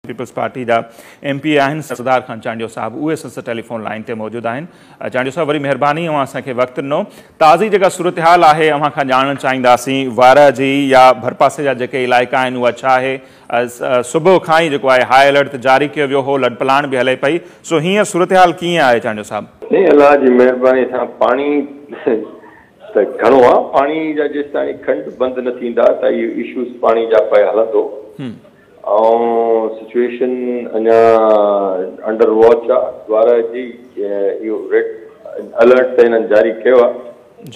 Peoples party جا M P اي آهن سردار خان چانڊيو صاحب اهي اسان سان ٽيليفون لائين تي موجود آهن. چانڊيو صاحب وڏي مهرباني اوهان اسان کي وقت ڏنو. تازي جيڪا صورتحال آهي اوهان کان ڄاڻڻ چاهينداسين وارهه جي يا ڀرپاسي جا جيڪي علائقا آهن اها ڇا آهي صبح کان ئي جيڪو آهي هاء الرٽ جاري ڪيو ويو هو لڏپلاڻ به هلي پئي سو هينئر صورتحال ڪيئن آهي چانڊيو صاحب؟ سائين الله جي مهرباني سان پاڻي ته گهڻو آ پاڻي جا جيستائين کنڊ بند نه ٿيندا ته اهي اشوز پاڻي جا پيا هلندو. ۽ سچوئيشن اڃا انڊر واچ آ وارهه جي اهو ريڊ الرٽ ته هنن جاري ڪيو آ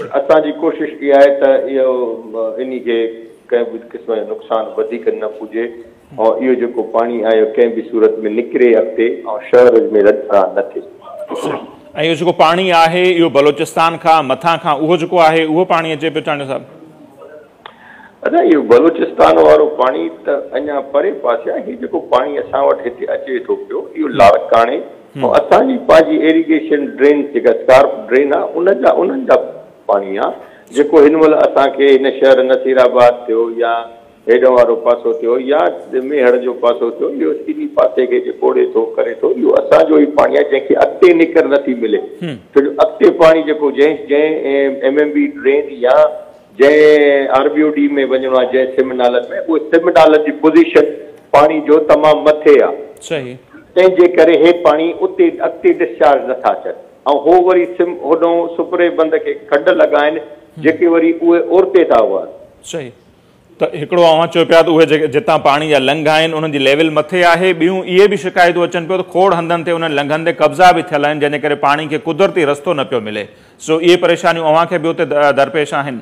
پر اسان جي ڪوشش اها آهي ته اهو انهي کي ڪنهن به قسم جو نقصان وڌيڪ نه پڄي ۽ اهو جيڪو پاڻي آهي اهو ڪنهن به صورت ۾ نڪري اڳتي ۽ شهر ۾ لڏپلاڻ نه ٿئي. ۽ اهو جيڪو پاڻي آهي اهو بلوچستان کان مٿان کان اهو جيڪو آهي اهو پاڻي اچي پيو چانڊيو صاحب؟ ادا اهو بلوچستان وارو پاڻي ته اڃا پري پاسي آهي، هي جيڪو پاڻي اسان وٽ هتي اچي ٿو پيو اهو لاڙڪاڻي ۽ اسان جي پنهنجي ايريگيشن ڊرين جيڪا اسڪارپ ڊرين آهي ان جا انهن جا پاڻي آهي جيڪو هن مهل اسان کي هن شهر نصير آباد ٿيو يا هيڏ وارو پاسو ٿيو يا ميهڙ جو پاسو ٿيو اهو انهي پاسي کي جيڪو ٻوڙي ٿو ڪري ٿو اهو اسان جو ئي پاڻي آهي جنهن کي اڳتي نڪر نٿي ملي ڇو جو اڳتي پاڻي جيڪو جنهن جنهن ايم ايم بي ڊرين يا جنهن آر بي او ڊي ۾ وڃڻو آهي جنهن سم نالن ۾ اهي سم نالن جي پوزيشن پاڻي جو تمام مٿي آهي تنهن جي ڪري هي پاڻي اتي اڳتي ڊسچارج نه ٿا ٿين ۽ هو وري سم هوڏهون سپري بند کي کڏ لڳا آهن جيڪي وري اهي اورتي ٿا وهن. صحيح ته هڪڙو اوهان چئو پيا ته اهي جيڪي جتان پاڻي جا لنگهه آهن انهن جي ليول مٿي آهي ٻيون اهي به شڪايتون اچن پيو ته کوڙ هنڌن تي انهن لنگهن تي قبضا به ٿيل آهن جنهن جي ڪري پاڻي کي قدرتي رستو نه پيو ملي سو اهي پريشانيون اوهان کي به اتي درپيش آهن؟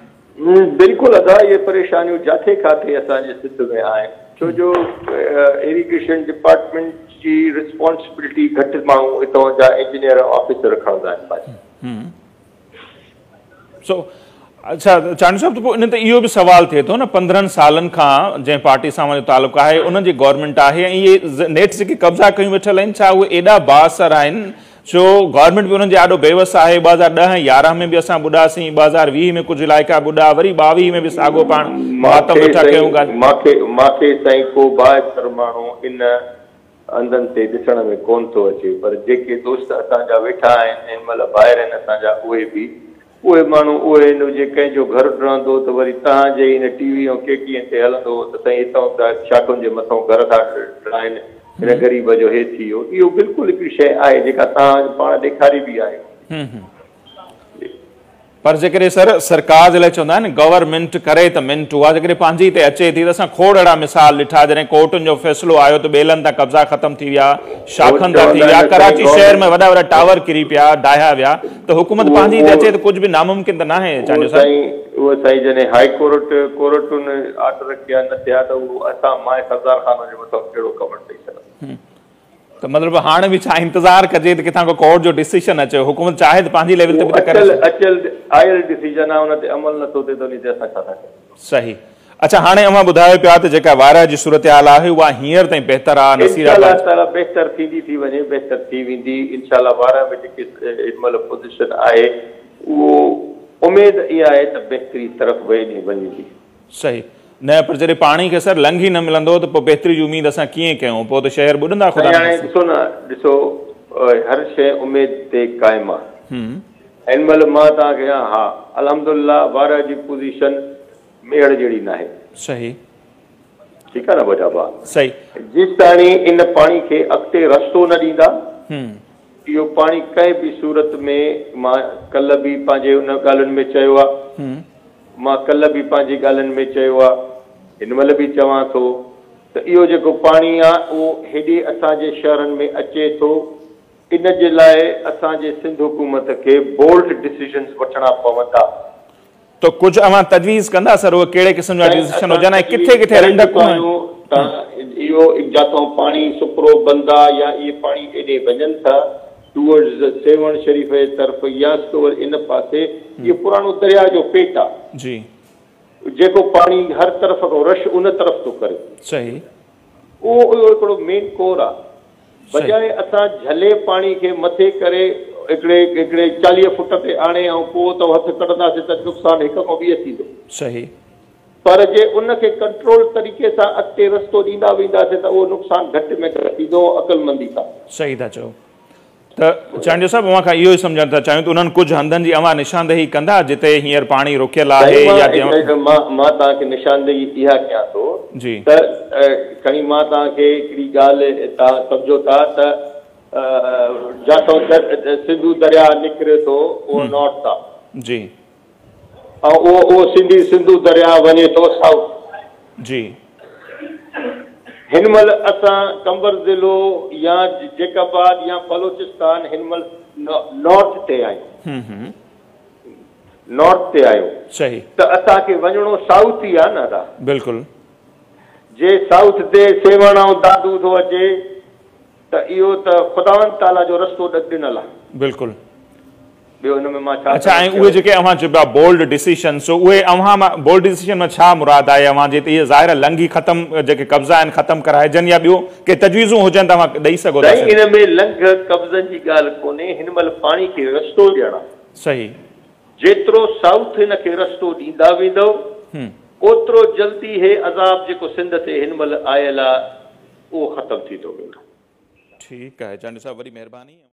بلڪل ادا اهي پريشانيون جاٿي ڪاٿي اسان جي سنڌ ۾ آهن ڇو جو ايريگيشن ڊپارٽمينٽ جي رسپانسبلٽي گهٽ ماڻهو هتان جا انجنيئر آفيسر کڻندا آهن پنهنجي. سو اڇا چانڊيو صاحب ته پوء ان تي اهو به سوال ٿئي ٿو نه 15 سالن کان جنهن پارٽي سان اوهان جو تعلق آهي انهن جي گورنمينٽ آهي ۽ اهي نيٺ جيڪي قبضا ڪيون ويٺل آهن ڇا اهي ايڏا بااثر آهن ڇو گورنمينٽ به انهن جي آڏو بيوس آهي 2010 ۽ 11 ۾ به اسان ٻڏاسين 2020 ۾ ڪجهه علائقا ٻڏا وري 22 ۾ به ساڳو پاڻ ماتم ويٺا ڪيون ڳالهه. ماکي سائين ڪو بااثر ماڻهو ان هنڌن تي ڏسڻ ۾ ڪون ٿو اچي پر جيڪي دوست اسان جا ويٺا آهن هن مهل ڀائر آهن اسان جا اهي به اهي ماڻهو اهي آهن جي ڪنهن جو گهر ڊهندو ته وري تهان جي هن ٽي وي ۽ ڪي ٽي اين تي هلندو هو ته سائين هتئون ته شاخن جي مٿئون گهر ٿا ڊاهن هن غريب جو هي ٿي ويو اهو بلڪل هڪڙي شيء آهي جيڪا تهان پاڻ ڏيکاري به آهي. پر جيڪڏهن سر سرڪار جي لاء چوندا آهن گورنمينٽ ڪري ته منٽ اها جيڪڏهن پنهنجي تي اچي ٿي ته اسان کوڙ اهڙا مثال ڏٺا جڏهن ڪورٽن جو فيصلو آيو ته ٻيلن تان قبضا ختم ٿي ويا شاخن تان ٿي ويا ڪراچي شهر ۾ وڏا وڏا ٽاور ڪري پيا ڊاهيا ويا ته حڪومت پنهنجي تي اچي ته ڪجهه به ناممڪن ته ناهي چانڊيو صاحب. اهو سائين جڏهن هائي ڪورٽ ڪورٽن آرڊر ڪيا نه ٿيا ته اهو اسان مان سردار خان جي مٿان ڪهڙو ڪمنٽ ڏئي سگهندس. ته مطلب هاڻ به ڇا انتظار ڪجي ته ڪٿان ڪو ڪورٽ جو ڊسيشن اچي حڪومت چاهي ته پنهنجي ليول تي به ته ڪري اچل اچل آيل ڊسيشن آهي ان تي عمل نٿو ٿئي ته ان تي اسان ڇا ٿا ڪري سگهون. صحيح اڇا هاڻي اوهان ٻڌايو پيا ته جيڪا وارهه جي صورتحال آهي اها هينئر تائين بهتر آهي نصير انشاء الله تعالي بهتر ٿيندي ٿي وڃي بهتر ٿي ويندي انشاء الله وارهه ۾ جيڪي هن مهل پوزيشن آهي اهو اميد اها آهي ته بهتري طرف وڃي ٿي. صحيح نه پر جڏهن پاڻي کي سر لنگهه ئي نه ملندو ته پوء بهتري جي اميد اسان ڪيئن ڪيون پوء ته شهر ٻڏندا خدا سائين هاڻي ڏسو نه ڏسو هر شيء اميد تي قائم آ هن مهل مان توهان کي چوان ها الحمدلله وارهه جي پوزيشن ميهڙ جهڙي ناهي. صحيح. ٺيڪ آ نه وڏا ڀاء. صحيح. جيستاڻي ان پاڻي کي اڳتي رستو نه ڏيندا اهو پاڻي ڪنهن به صورت ۾ مان ڪلهه به پنهنجي ان ڳالهين ۾ چيو آ. مان ڪلهه به پنهنجي ڳالهين ۾ چيو آ، هن مهل به چوان ٿو ته اهو جيڪو پاڻي آ اهو هيڏي اسان جي شهرن ۾ اچي ٿو، ان جي لاء اسان جي سنڌ حڪومت کي بولڊ ڊسيزنز وٺڻا پوندا. ته ڪجهه اوهان تجويز ڪندا سر اهي ڪهڙي قسم جا سائين ڊسيزن اسان هجن ۽ تجويز ڪٿي ڪٿي ڪري رنڊڪون چڪا آهن؟ آهيون ته اهو جاتان پاڻي سپرو بند آ يا اهي پاڻي ايڏي وڃن ٿا، ٽوئرڊز سيوهڻ شريف جي طرف يا سو وري ان پاسي اهو پراڻو درياء جو پيٽ آ. جي. جيڪو پاڻي هر طرف کان رش ان طرف ٿو ڪري. صحيح. اهو اهو هڪڙو مين ڪور آ. بجاء اسان جهلي پاڻي کي مٿي ڪري هڪڙي هڪڙي 40 فٽ تي آڻي ۽ پوء اتان هٿ ڪڍنداسين ته نقصان هڪ کان 20 ٿيندو. صحيح. پر جي ان کي ڪنٽرول طريقي سان اڳتي رستو ڏيندا وينداسين ته اهو نقصان گهٽ ۾ گهٽ ٿيندو عقلمندي سان. صحيح ٿا چئو ته چانڊيو صاحب اوهان کان اهو ئي سمجهڻ ٿا چاهيون ته انهن ڪجهه هنڌن جي اوهان نشاندهي ڪندا جتي هينئر پاڻي رڪيل آهي يا سائين مان مان توهان کي نشاندهي اها ڪيان ٿو جي ته کڻي مان توهان کي هڪڙي ڳالهه توهان سمجهو ٿا ته جاتان سنڌو درياء نڪري ٿو اهو نارٿ آ. جي. ۽ اهو اهو سنڌي سنڌو درياء وڃي ٿو سائوٿ. جي. هن مهل اسان قمبر ضلعو يا جيڪب آباد يا بلوچستان هن مهل نارٿ تي آهيون. نارٿ تي آهيون. صحيح. ته اسان کي وڃڻو سائوٿ ئي آ نه ادا. بلڪل. جي سائوٿ تي سيوهڻ ۽ دادو ٿو اچي ته اهو ته خداوند تعاليٰ جو رستو ڏنل آ. بلڪل. ٻيو هن ۾ مان ڇا اڇا ۽ اهي جيڪي اوهان چئبا بولڊ ڊسيشن سو اهي اوهان مان بولڊ ڊسيشن مان ڇا مراد آهي اوهان جي ته اهي ظاهر آهي لنگهي ختم جيڪي قبضا آهن ختم ڪرائجن يا ٻيو ڪي تجويزون هجن ته اوهان ڏئي سگهو ٿا سائين ان ۾ لنگهه قبضن جي ڳالهه ڪونهي هن مهل پاڻي کي رستو ڏيڻ آهي. صحيح. جيترو سائوٿ هن کي رستو ڏيندا ويندؤ اوترو جلدي هي عذاب جيڪو سنڌ تي هن مهل آيل آهي اهو ختم ٿيندو ويندو. ٺيڪ آهي چانڊيو صاحب وڏي مهرباني.